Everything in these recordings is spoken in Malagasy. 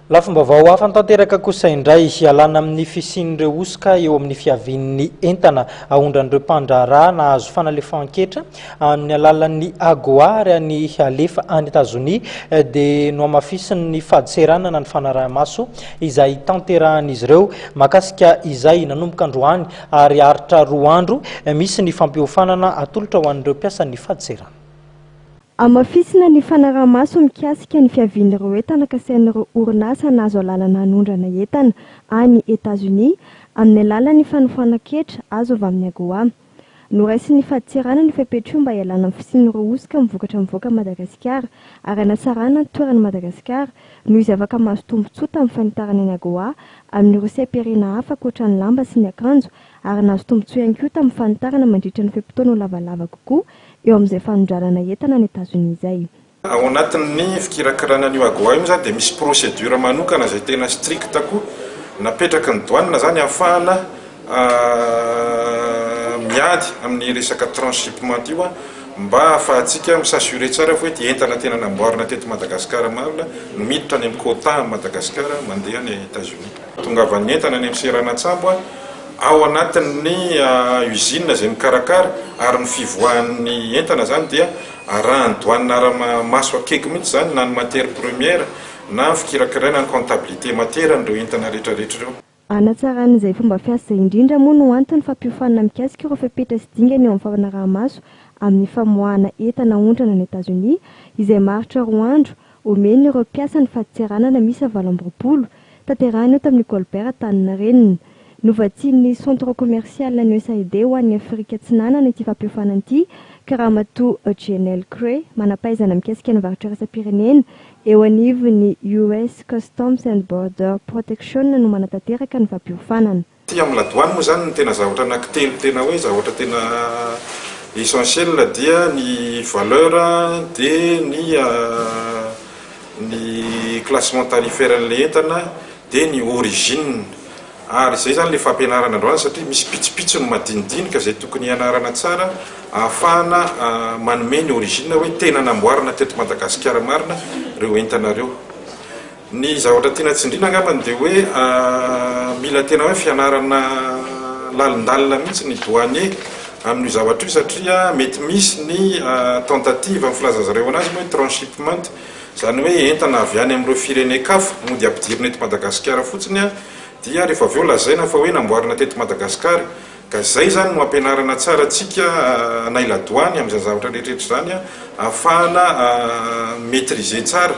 Lafim-baovao hafa tanteraka kosa indray, hialana amin'ny fisian'ireo hosoka eo amin'ny fiavian'ny entana aondran'ireo mpandraharaha nahazo fanalefan-ketra amin'ny alalan'ny AGOA ary any alefa any Etazonia, dia nohamafisin'ny fadintseranana ny fanaraha-maso izay tanterahan'izy ireo mahakasika izay nanomboka androany ary haharitra 2 andro. Misy ny fampiofanana atolotra ho an'ireo mpiasan'ny fadintseranana. Hamafisina ny fanaraha-maso mikasika ny fiavian'ireo entana kasain'ireo orinasa nahazo alalana hanondrana entana any Etazonia amin'ny alalan'ny fanofanan-ketra azo avy amin'ny AGOA. Noraisin'ny fadintseranana io fepetra io mba hialana amin'ny fisian'ireo hosoka amin'ny vokatra mivoaka Madagasikara ary hanatsarana ny toeran'i Madagasikara noho izy afaka mahazo tombontsoa tamin'ny fanitarana ny AGOA amin'ireo seha-pirenena hafa ankoatra ny lamba sy ny akanjo ary nahazo tombontsoa ihany koa tamin'ny fanitarana mandritra ny fe-potoana ho lavalava kokoa eo amin'izay fanondranana entana any Etazonia izay. Ao anatin'ny fikirakirana an'io AGOA io zany dia misy procédure manokana izay tena strict koa napetraky ny douane zany ahafahana miady amin'ny resaka transshipment io, mba ahafahantsika mi-s'assurer tsara fa hoe ty entana tena namboarina teto Madagasikara marina no miditra any amin'ny quota Madagasikara mandeha any États-Unis. Tongavan'ny entana any amin'ny seranan-tsambo ao anatin'ny usine izay mikarakara ary ny fivoahan'ny entana zany dia arahan'ny douane ara-maso akaiky mihitsy zany, na ny matière première na ny fikirakiraina ny comptabilité matière n'ireo entana rehetrarehetra ireo. Hanatsaran'izay fomba fiasa izay indrindra moa no antony fampiofanana mikasika ireo fepetra sy dingana eo amin'ny fanaraha-maso amin'ny famoahana entana aondrana any Etazonia izay maharitra 2 andro, omeny ireo mpiasa ny fadintseranana miisa 28 tanterahina eto amin'ny Colbert Antaninarenina. Novatsian'ny Centre commercial ny USAID ho an'ny Afrika Atsinanana ity fampiofanana ity ka Ramatoa Janelle Cray, manam-pahaizana mikasika ny varotra iraisam-pirenena eo anivon'ny US Customs and Border Protection, no manatanteraka ny fampiofanana. Ty amin'ny ladoany moa zany, ny tena zavatra anankitelo tena hoe zavatra tena essentiel dia ny valeur, dia ny classement tarifaire an'le entana, dia ny origine. Ary zay zany le fampianarana androany, satria misy pitsopitsony madinidinika zay tokony hianarana tsara ahafahana manome ny origine hoe tena namboarina teto Madagasikara marina reo entana reo. Ny zavatra tiana tsindrina angambany dia hoe mila tena hoe fianarana lalindalina mihitsy ny douanier amin'io zavatra io, satria mety misy ny tentative amin'ny filazan'ny zareo anazy moa hoe transshipment, zany hoe entana avy any amin'ireo firenen-kafa mody ampidirina eto Madagasikara fotsiny, dia rehefa avy eo lazaina fa hoe namboarina teto Madagasikara. Ka zay zany no ampianarana tsara atsika anay ladoany amin'izany zavatra rehetrarehetra zany, ahafahana maîtriser tsara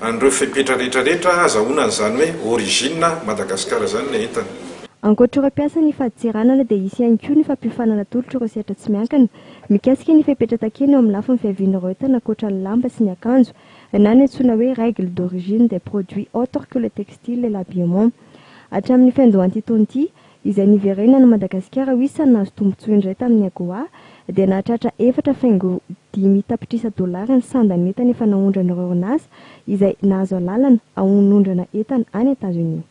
an'ireo fepetra rehetrarehetra ahazahoana an'izany hoe origine Madagasikara zany le entana. Ankoatra ireo mpiasa ny fadintseranana dia hisy ihany koa ny fampiofanana atolotra ireo sehatra tsy miankina mikasika ny fepetra takiana eo amin'ny lafiny fiavian'ireo entana ankoatra ny lamba sy ny akanjo, na ny antsoina hoe règle d'origine des produits autres que le textile et l'habillement. Hatramin'ny fiandohan'ity taona ity, izay niverenan'i Madagasikara ho isan'ny nahazo tombontsoa indray tamin'ny AGOA, dia nahatratra 4,5 tapitrisa dolara ny sandan'ny entana efa naondran'ireo orinasa izay nahazo alalana haonondrana entana any Etazonia.